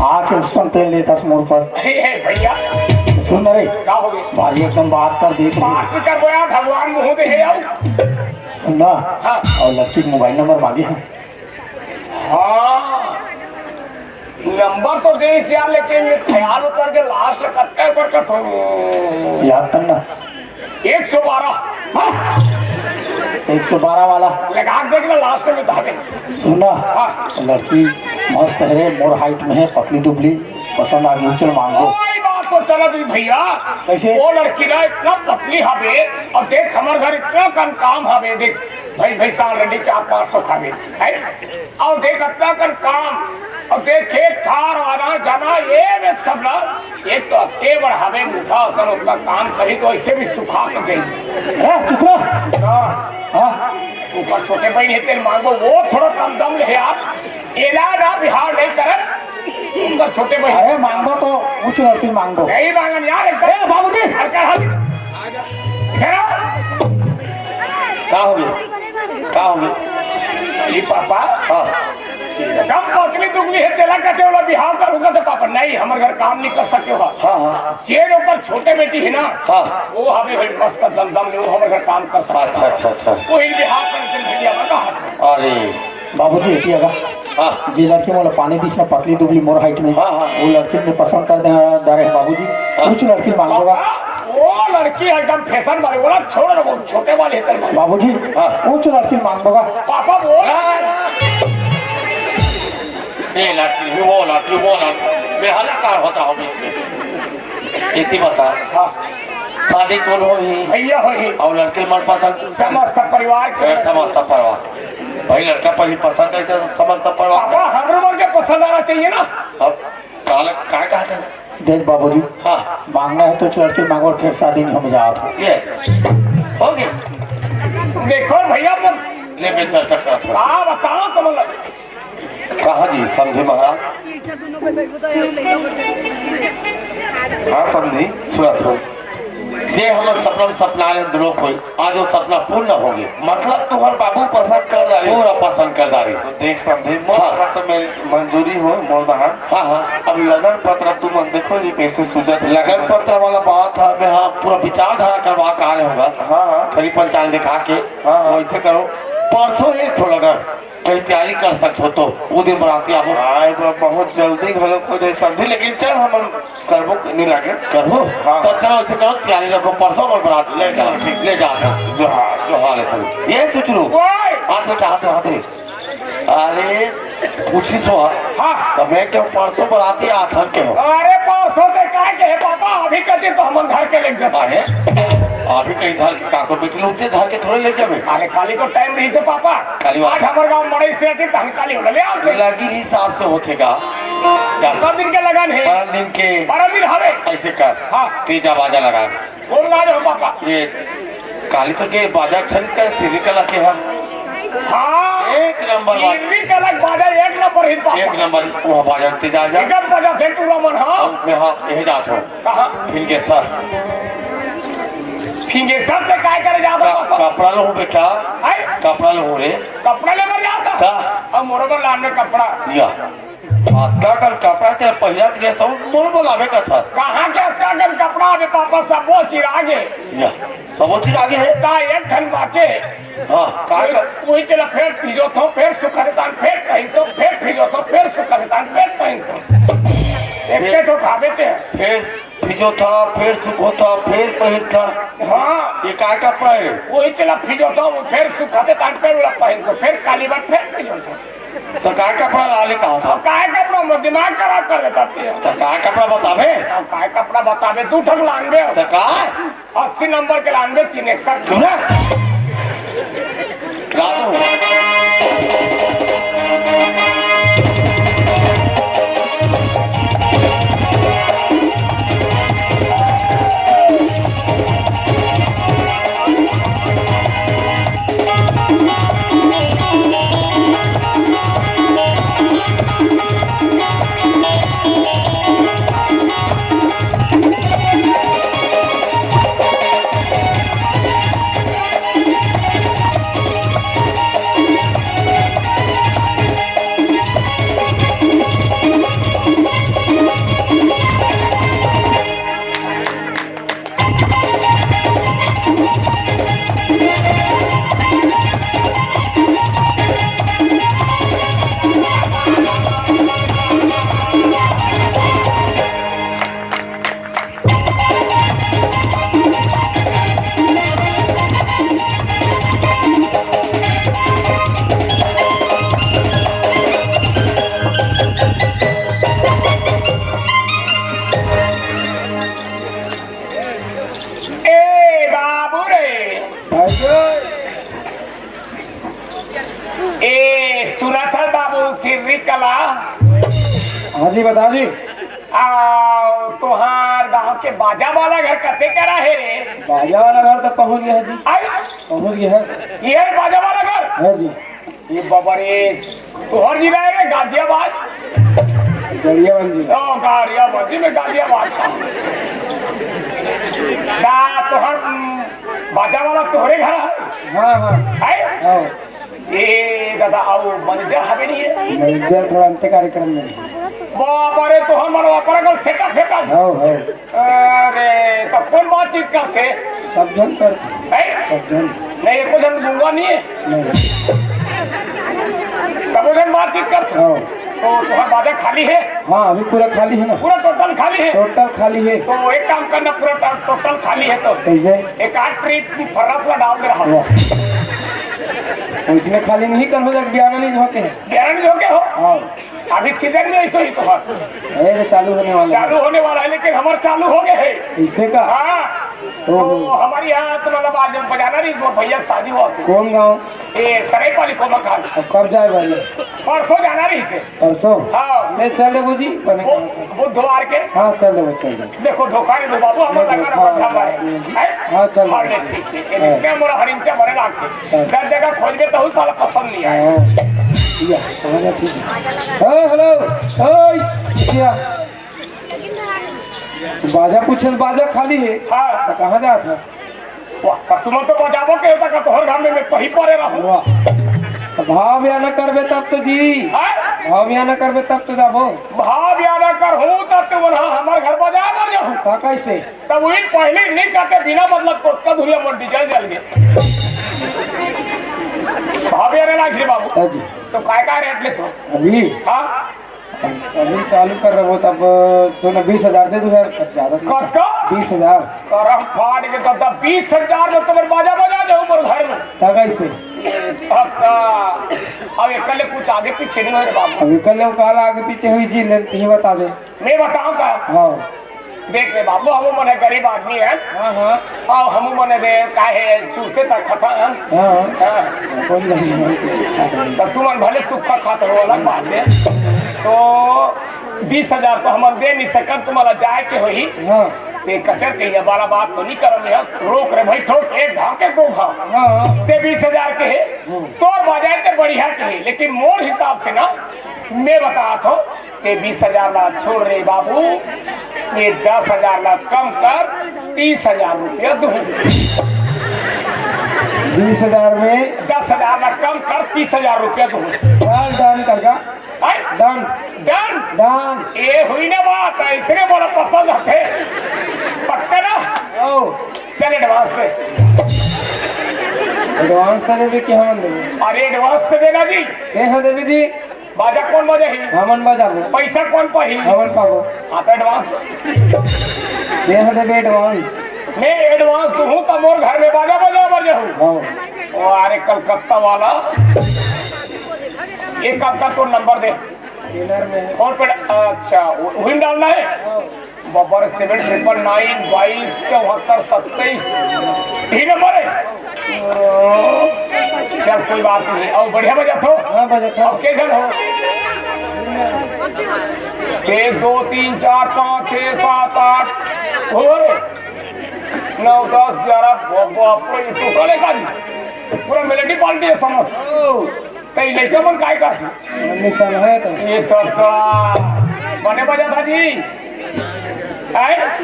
आके उसको तेल देता मोर पर। हे, हे, भैया। सुन ना रे। का हो गे? भारी एकदम बात कर देत हे। बात कर बोया, भगवान मुंह दे हे यार। सुन ना। हाँ। अउ लड़की के मोबाइल नंबर मांगे हे। हाँ। नंबर तो देस यार, लेकिन ये ख्याल उतर के लास्ट कतका ऊपर कर। याद कर ना। एक सौ बारह। हाँ? एक सौ बारह वाला। लगा के देख ना, लास्ट में बता दे। सुन ना, हाँ। लड़की मस्त हे रे, मोर हाइट में हे, पतली दुबली, पसंद आ गे, चल मांग ले। कोई बात तो चला दी भैया। कैसे? वो लड़की ना इतना पतली हवे, अउ देख हमर घर इतना कन काम हवे, देख भाई, भैंसा already चार पाँच सौ खावे, है? अउ देख अतना कन काम, अउ देख खेत खार आना जाना, ये में सब ना, एक तो अतके बड़ हवे मुठा असन, ओतना काम करही तो अइसे भी सुखा के जाही। ए, चुप रह। हाँ। हाँ। ऊपर छोटे बहिन हे तेला मांगबो, वो थोड़ा कम दम ले यार। एला ना बिहाव नइ करन। ऊपर छोटे बहिन। अरे मांगबो तो उच्च लड़की मांगबो। नहीं मांगन यार, एकदम। ए, बाबूजी। हल्का हल। इधर आ। का हो गे? का हो गे? ये पापा। हाँ। एकदम पतली दुबली हे, तेला कथे ओला बिहाव करूंगा तो पापा, नहीं, हमर घर काम नइ कर सके हो। हाँ, हाँ। जेन ओकर छोटे बेटी हे ना, हाँ। वो हवे भाई मस्त दमदम ले, वो हमर घर काम कर सकत हे। अच्छा, अच्छा, अच्छा। वही बिहाव कर के भैया बता। अरे। बाबूजी, एती आगा। हाँ। जे लड़की मोला पानी दिस ना, पतली दुबली मोर हाइट में, हाँ, हाँ। वो लड़की मैं पसंद कर दे, डारे बाबूजी। हाँ। कुछ लड़की मांगो गा। पापा, वो लड़की एकदम फैशन वाली, वो छोड़ ना, वो छोटे वाली हे तेरे। बाबूजी, हाँ। कुछ लड़की मांगो गा। पापा, वो ए लड़की, वो लड़की, वो लड़की, मैं हलाकार होता हूँ बीच में। एती बता। हाँ। शादी कोन होही? भैया होही। अउ लड़की मन पसंद? समस्त परिवार के। ए, समस्त परिवार। भाई लड़का पहली पसंद करे तो समस्त परिवार। पापा, हमरो मन के पसंद आना चाहिए ना। अब काला काय कहत हे? देख बाबूजी, हाँ। मांगना हे तो लड़की मांगो, फेर शादी नइ होय, मैं जात हूँ। ये हो गया। देखो भैया, अपन ले बेटा चक्कर। का बताओ तुम लोग? कहा जी समधी महाराज? हाँ समधी, सुना सुन। जे हमर सपना में सपना आए दुनो कोई, आज वो सपना पूर्ण हो गए। मतलब तुम्हार बाबू पसंद कर डारे? पूरा पसंद कर डारे। तो देख समधी, मोर हाँ। तरफ तो मैं मंजूरी हो, मोर बहन। हाँ, हाँ। अब लगन पत्र तुम देखो जी कैसे सुझत हे। लगन पत्र वाला बात है, मैं हाँ पूरा विचारधारा करवा के आ रहे होगा। हाँ, हाँ। खरी पंचांग दिखा के, हाँ, हाँ। वैसे करो। परसों एक ठो लगन, कहीं तैयारी कर सकत हो तो, वो दिन बराती आबो। हाँ, एक बार बहुत जल्दी घलो हो जाए समधी, लेकिन चल हमन करबो के नहीं लागे। करबो? हाँ। तो चलो ऐसे करो, तैयारी रखो, परसों हमर बरात ले जाओ, ठीक, ले जाओ। जोहार, जोहार है सर। ये सुचरू। ओए! हाथ में, हाथ में, हाथ में। अरे, पूछी सो। हाँ। तो मैं क्यों परसों बराती आथन के हो? अरे, परसों ते काय के हे पापा, अभी कति तो हमन घर के लेके जाता है। अभी कहीं घर के काको बेटी लोग थे, घर के थोड़े ले जावे। अरे, काली को टाइम नहीं थे पापा। काली आज हमर गांव मड़ई से आती, तो हम काली वाला ले आते। लगी हिसाब से होथे का? का? सब दिन के लगन है। परन दिन के। परन दिन हवे। ऐसे कर। हाँ। तेजा बाजा लगा। कौन गा रहे हो पापा? ये काली तो के बाजा खरीद कर श्री कला के हम। हाँ। एक नंबर बाजा। श्री कला के बाजा एक नंबर ही पापा। एक नंबर वो बाजा तेजा जा। एकदम बाजा से टूरा मन, हाँ। और मैं हाँ, यही जात हूँ। कहाँ? फिर के सर। फिर के सर से काय करे जाता का-, पापा? कपड़ा लो बेटा। हैं? कपड़ा लो रे। कपड़ा ले बर जाता? का? अब मोरो को लान में कपड़ा। या। अतका कन कपड़ा तेला पहिरत गे, सब मोर बोलाबे कथस। कहाँ के अतका कन कपड़ा अबे पापा, सबो चिरा गे। या, सबो चिरा गे हे। का एक ठन बाचे। हाँ, का वही, कर- वही तेला फेर फिजोथो, फेर सुखा देतान, फेर पहिनथो, फेर फिजोथो, फेर सुखा देतान, फेर पहिनथो। एक फेर- के ठो खाबे ते। फेर फिजोथा, फेर सुखोथा, फेर पहिरथा। हाँ। ये का कपड़ा हे? वही तेला फिजोथो, फेर सुखा देतान, फेर ओला पहिनथो, फेर काली बार फेर फिजोथो। तो काय कपड़ा लाने कहा था? अब काय कपड़ा, मोर दिमाग खराब कर देता तैं। तो काय कपड़ा बताबे? अब काय कपड़ा बताबे, दू ठक लानबे। तो काय? अस्सी नंबर के लानबे, तीन एकड़। सुना? राजू। ए बाबू रे, ए सुनत हस बाबू सिर्री कला? हाँ जी, बता जी। आ, तुहार गांव के बाजा वाला घर कते करा हे रे? बाजा वाला घर तो पहुंच गया है जी। आई? पहुंच गया है। ये है बाजा वाला घर? हाँ जी। ये बाबा रे, तोहर जिला है रे गाजियाबाद? गरियाबंद जी। ओ, गरियाबंद जी में गाजियाबाद का। का तोहर, उम, बाजा वाला तोहरे घर है? हाँ, हाँ। है? हाँ। ए दादा, आओ, मैनेजर हवे नहीं है? मैनेजर थोड़ा अंत कार्यक्रम में। बाबा रे, तोहर मनवा पर अगर सेटा फेंका। हाँ, हाँ। अरे, तो कौन बातचीत करथे? सब झन करथे। हैं? सब झन। नहीं, एको झन गूंगा नहीं है। नहीं। सबो झन बातचीत करथे। हाँ। तो तुम्हारा बाजा खाली है? हाँ, अभी पूरा खाली है ना। पूरा टोटल खाली है? टोटल खाली है। तो एक काम करना, पूरा टो-, टोटल खाली है तो कैसे? एक आध ट्रिप की फर्रास में डाल दे रहा हूँ। वाह। तो इसमें खाली नहीं कर हो जाए, बियाना नहीं झोंके हैं। बियाना नहीं झोंके हो? हाँ। अभी सीजन में ऐसे ही तो है। अरे, तो चालू होने वाला है। चालू होने वाला है, लेकिन हमार चालू हो गए है। इससे का? हाँ। ओहो। तो हमारे यहाँ तो मतलब आज बजाना रही, वो भैया की शादी हुआ थी। कौन गाँव? ए, सरायपाली कोमाखान। अब कब जाए भाई? परसों जाना रही से। परसों? हाँ। ले चल देबो जी, बने वो, काम कर। बुधवार के। हाँ, चल देबो, चल देबो। देखो, धोखा नहीं दो बाबू, हम लगा ना हाँ, बंधा मारे। हाँ, हैं? हाँ, चल हाँ, देबो। ले, ठीक, ठीक। हाँ। क्या मोरा हरिंचा मरे लाग के। हाँ। दस जगह खोज के तो साला पसंद नहीं आया। हाँ। या, समझ आ, ठीक है। हाँ, हेलो। ओए, क्या? बाजा पूछे, बाजा खाली है। हाँ। तो कहाँ जात है? वाह, तब तुमन तो बजाबो के होता का तोहर घर में मैं पही परे रहूं। वाह। तो भाव या न करबे तब तो जी। हाँ? भाव या न करबे तब तो जाबो। भाव या न करहूं तब तो बोला हमार घर बजा बर जाहूं। का कैसे? तब वही पहले नहीं करते बिना मतलब तो उसका धुरिया मोर डीजल जल गए। भाव या न लाग रे बाबू। हाँ जी। तो काय का रेट लेथो? अभी? हाँ। अभी चालू कर रहे हो तब तो ना बीस हजार दे दो यार, ज्यादा नहीं। कतका? बीस हजार। करम फाड़ के तो तब बीस हजार में तुम्हारे बाजा बजा दे ऊपर घर में। क्या कैसे? अब का? अब एकले कुछ आगे पीछे नहीं हो रे बाबू। अभी कल वो काल आगे पीछे हुई जी, ले, ये बता दे। मैं बताऊं का? हाँ। देख रे बाबू, हम मने गरीब आदमी है। हाँ, हाँ। आओ, हम मने दे, काहे चूसे तक खता है। हाँ, हाँ। हाँ। कोई नहीं। तो तुमन भले सुखा खात हो, अलग बात है। तो बीस हजार तो हम दे नहीं सकत, तुम्हारा जाए के होई। हाँ। ते कचर के ये वाला बात तो नहीं करम है। रोक रे भाई, ठोक, एक घाव के दो घाव। हाँ। ते बीस हजार के है, हम्म। तोर बाजार ते बढ़िया के है, लेकिन मोर हिसाब से ना, मैं बता तो, ये बीस हजार ला छोड़ रे बाबू, ये दस हजार ला कम कर, तीस हजार रुपया दूं। बीस हजार में? दस हजार ला कम कर, तीस हजार रुपया दूं। Done, done कर का? हैं? Done। Done? Done। ये हुई ना बात, ऐसे बोला पसंद आते। पक्का ना? ओ। चल advance दे। Advance तो देबे कि हमन देबे? अरे advance तो देना जी। के ह देबे जी? बाजा कौन बजाही? हमन बजाबो। पैसा कौन पाही? हमन पाबो। हाँ, तो advance। ये ह देबे advance। मैं advance दूँ तो मोर घर में बाजा बजा बर जाहूँ। हाँ। ओ, अरे कलकत्ता वाला। एक काम कर, तोर नंबर दे। फोन पे, अच्छा, वही में डालना है। बबर सेवन ट्रिपल नाइन बाईस चौहत्तर सत्ताईस, यही नंबर है। चल, कोई बात नहीं। और बढ़िया बजाथो? हाँ, बजाथो। अब के झन हो? एक, दो, तीन, चार, पाँच, छः, सात, आठ, हो रे। नौ, दस, ग्यारह, बाप रे, ये टोटल है का जी? पूरा मेलोडी पार्टी है समझ। कई लइका मन काय करथे? निशान है तो। ये तो, तो बने बजाथा जी। हैं?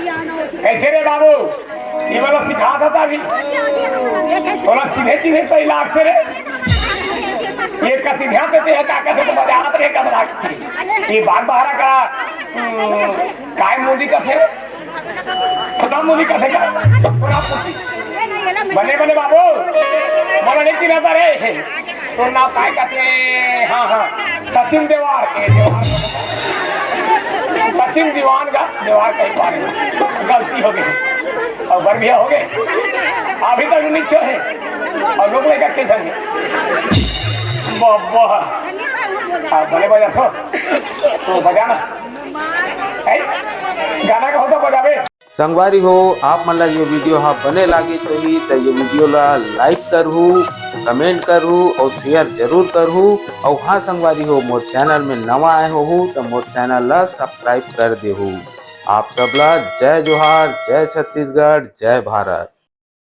कैसे रे बाबू? ये वाला सिखाथा अभी। थोड़ा सीधे सीधे सही लागथे रे। ये कति ध्यान देते हैं, का कहते तो बजात रे, कब लागथे। ये बात बहरा का, हम्म, काय मूवी करथे? सदा मूवी करथे का? पूरा पूरी। बने, बने बाबू, मोला नहीं चिन्हता रे। तोर नाम काय कथे? हाँ, हाँ, सचिन देवार। ए, देवार। सचिन दीवान का देवार कहीं पारे। गलती हो गई। और बर भैया हो गए। अभी तक नीचे है। और लोग लेकर के संगे। बाबा। हाँ, भले बजा तो। तो बजाना। है? गाना का होता बजावे। संगवारी हो, आप मन ला ये वीडियो हा बने लागिस होही त ये वीडियो ला like करहू, comment करहू और share जरूर करहू। और हाँ संगवारी हो, मोर channel में नवा आए होहू त मोर channel ला subscribe कर देहू। आप सब ला जय जोहार, जय छत्तीसगढ़, जय भारत।